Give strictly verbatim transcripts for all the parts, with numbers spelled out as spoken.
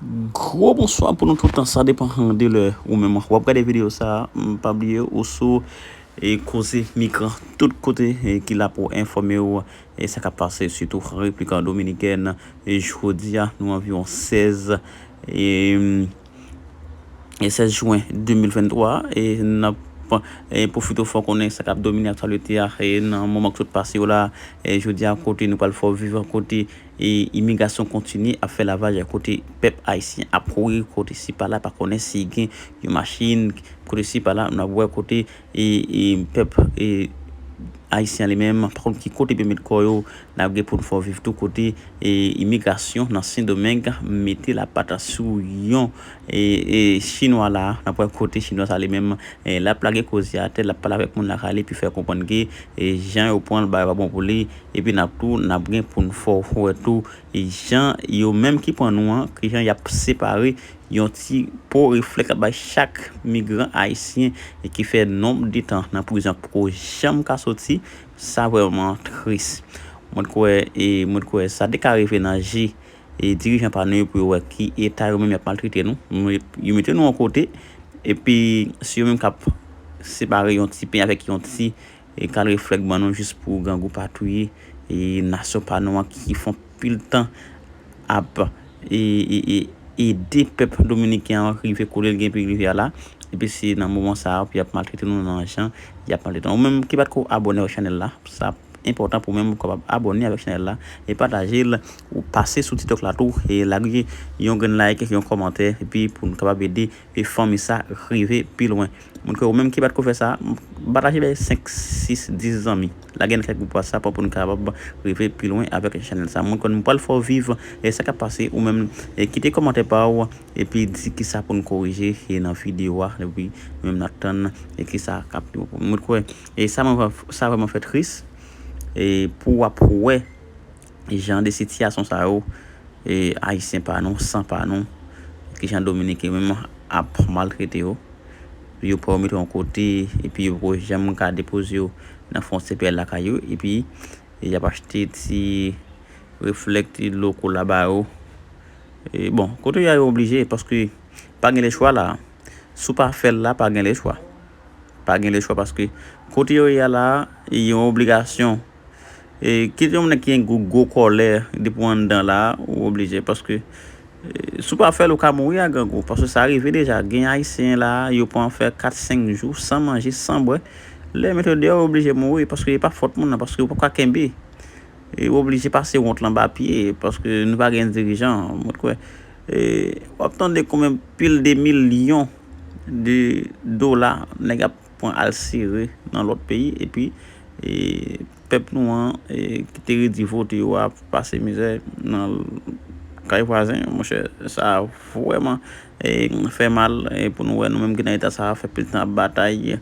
Gwo bonswa pou nou tout. Sa depann de lè ou menm w ap gade videyo sa a. M, pa bliye ou sou, e, Koze Migran tout kote, e, ki la pou enfòme w, e, sa k ap pase sitou Repiblik Dominikèn. E, jodi a, nou anviwon sèz, e, e, sèz jen de mil venntwa, e n ap, e, pwofite fè w konnen sa k ap domine aktyalite a, e, nan moman k sot pase yo la, e, jodi a, kote nou pral fè w viv, kote, e, imigrasyon kontinye ap fè lavaj, kote pèp ayisyen ap kouri, kote si pa la, pa konnen si gen yon machin, kote si pa la, n ap wè kote, e, e, pèp, e, ayisyen li menm, pa konn ki kote pou met kò yo, n ap gen pou n fè w viv tou kote, e, imigrasyon nan Sendomeng mete lapat sou yon, e, e, chinwa la, n ap wè kote chinwa sa li menm, e, l ap lage koze atè, l ap pale avèk moun lakay li, epi fè konprann ke, e, jan yo pran l, bagay pa bon pou li, epi n ap tou, n ap gen pou n fè w wè tou, e, jan yo menm ki pran nou an, ki jan y ap separe yon ti po reflèks bay chak migran ayisyen e ki fè nonb de tan nan prizon poko janm ka soti, sa vrèman tris. Mwen kwè, e mwen kwè sa te ka rive nan je, e dirijan pa nou yo pou yo wè ki eta yo menm y ap maltrete nou. Yo mete nou yon kote, epi se yo menm k ap separe yon ti pen avèk yon ti e kal reflèks ban nou jis pou grangou pa touye, e nasyon pa nou an ki fè anpil tan ap, e, e, e, ede pèp dominiken an rive kote l gen pou rive a la. Epi se nan moman sa a pou y ap maltrete nou nan jan y ap maltrete nou. Ou menm ki pa t ko abòne avèk chanèl la, sa enpòtan pou menm ou kapab abòne avèk chanèl la e pataje l, ou pase sou TikTok la tou, e lage yon grenn like, yon kòmantè, epi pou n kapab ede e fanmi sa rive pi lwen. Mwen kwè ou menm ki pa t ko fè sa, pataje bay senk, sis, dis zanmi. Lage nan kèk gwoup WhatsApp pou n kapab rive pi lwen avèk chanèl sa. Mwen kwè nou pral fè w viv, e sa k ap pase ou menm, e kite kòmantè pa w, epi di kisa pou n korije, e nan videyo a, epi nou menm n ap tann, e kisa k ap, mwen kwè, e sa mwen, sa vrèman fè tris, e pou w ap wè jan de sitiyasyon sa yo, e, ayisyen pa nou, san pa nou, kijan dominiken menm ap maltrete yo. Yo pran yo mete yon kote, epi yo poko janm ka depoze yo nan fon C P L lakay yo, epi, e, y ap achte ti reflèks, ti dlo kola ba yo. E, bon, kote yo ye yo oblije, paske pa gen lechwa la. Si w pa fè l la, pa gen lechwa. Pa gen lechwa paske kote yo ye a la, yon obligasyon. E, kit yon nèg ki gen gwo, gwo kòlè depi w anndan la, ou oblije paske, e, si w pa fè l, ou ka mouri a grangou. Paske sa rive deja. Gen ayisyen la, yo pran fè kat, senk jou san manje, san bwè. Lè yo mete yo deyò, yo oblije mouri paske e pa fòt moun nan, paske yo poko ka kenbe. E, ou oblije pase wont lan ba pye, paske nou pa gen dirijan, mwen kwè. E, w ap tande konbyen pil de milyon de dola nèg ap pran al sere nan lòt peyi, epi, e, pèp nou an, e, ki te redi vote yo ap pase mizè nan kay vwazen, monchè, sa vrèman, e, fè mal, e, pou nou wè nou menm ki nan eta sa, fè pil tan ap batay,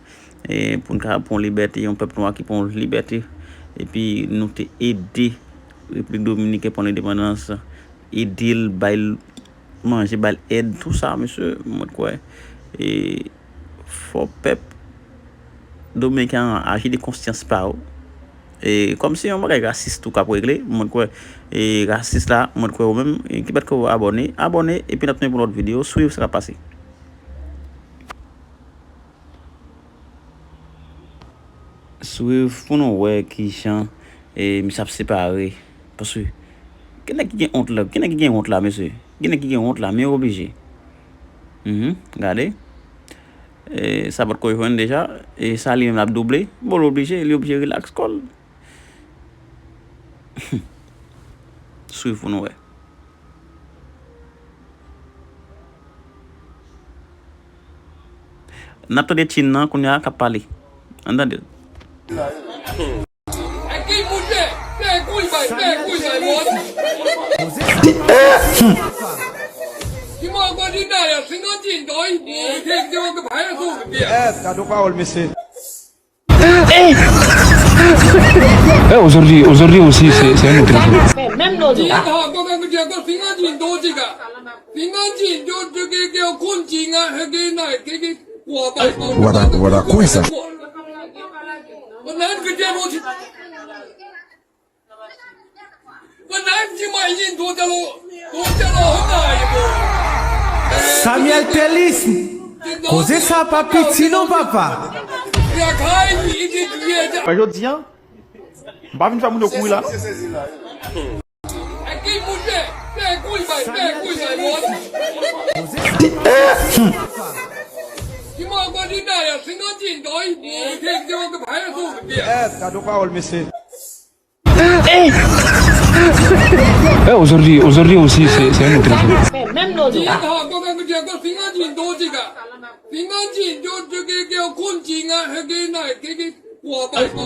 e, pou n ka pran libète, yon pèp nwa ki pran libète, epi nou te ede Repiblik Dominikèn pran lendepandans, ede l, bay l manje, bay l èd, tou sa, mesye, mwen kwè, e, fò pèp dominiken an aji de konsyans pa yo. E, kòm se yon bagay rasis tou k ap regle, mwen kwè, e, rasis la, mwen kwè ou menm, e, ki pa t ko abòne, abòne, epi n ap tounen pou lòt videyo, swiv sa k ap pase. Swiv pou nou wè kijan, e, misye ap separe. Paske, gen nèg ki gen wont la, gen nèg ki gen wont la, mesye. Gen nèg ki gen wont la, men yo oblije. Mhm, gade. E, sa pa t ko jwenn deja. E sa li menm l ap double. Bon, li oblije, li oblije rilaks kò l. Swiv pou nou wè. N ap tande Tchin nan kounye a k ap pale. Ann tande l. Eh, aujourd'hui, aujourd'hui aussi, c'est c'est un autre jour. What a, what a, quoi ça? What a, what a, what a, quoi ça? Samuel Telis, koze sa pa piti non papa. Mwen jodi an, m pa vin fè moun yo kouri la non. Eh, aujourd'hui, aujourd'hui aussi, c'est c'est un autre jour.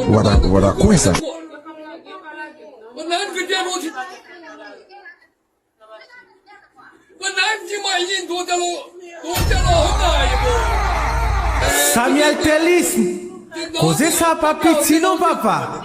Wada, wada, kwen sa? Samuel Telis, koze sa pa piti non papa.